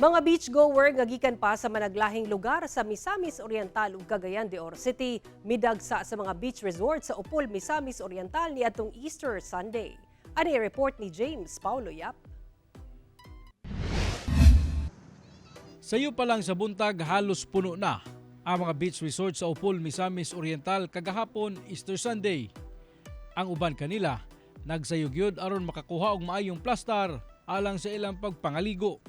Mga beachgoer nga gikan pa sa managlahing lugar sa Misamis Oriental ug Cagayan de Oro City midagsa sa mga beach resort sa Opol, Misamis Oriental niadtong Easter Sunday. Ani report ni James Paulo Yap. Sayo pa lang sa buntag, halos puno na ang mga beach resort sa Opol, Misamis Oriental kagahapon, Easter Sunday. Ang uban kanila nagsayo gyud aron makakuha og maayong plastar alang sa ilang pagpangaligo.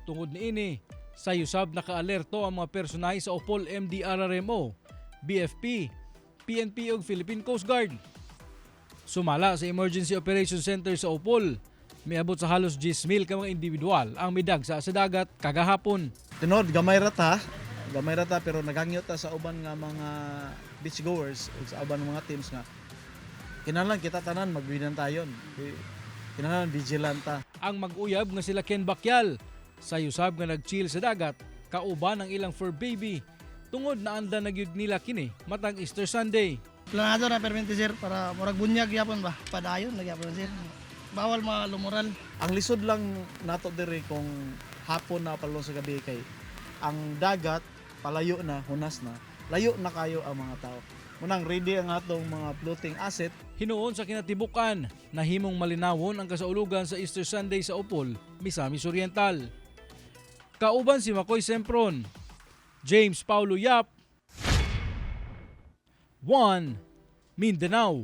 Tungod niini, sayo sab nakaalerto ang mga personahe sa Opol MDRRMO, BFP, PNP ug Philippine Coast Guard. Sumala sa Emergency Operations Center sa Opol, miabot sa halos 10,000 ka mga individual ang midagsa sa dagat kagahapon. Tinod, gamay ra ta. Gamay ra ta pero naghangyo ta sa uban nga mga beachgoers ug sa uban mga teams nga kinahanglan kita tanan magbinan tayon. Kinahanglan vigilant ta. Ang mag-uyab nga sila Ken Bakyal, sayo sab nga nag-chill sa dagat kauban ang ilang fur baby tungod na anda na gyud nila kini matag Easter Sunday. Planado na permente, sir, para murag bunyag yapon ba. Padayon na gyapon, sir. Bawal mga lumural. Ang lisod lang nato diri kung hapon na palong sa gabi kay ang dagat palayo na, hunas na, layo na kayo ang mga tao. Munang ready ang atong mga floating asset. Hinuon sa kinatibukan, nahimong malinawon ang kasaulugan sa Easter Sunday sa Opol, Misamis Oriental. Kauban si Makoy Sempron, James Paulo Yap, 1 Mindanao.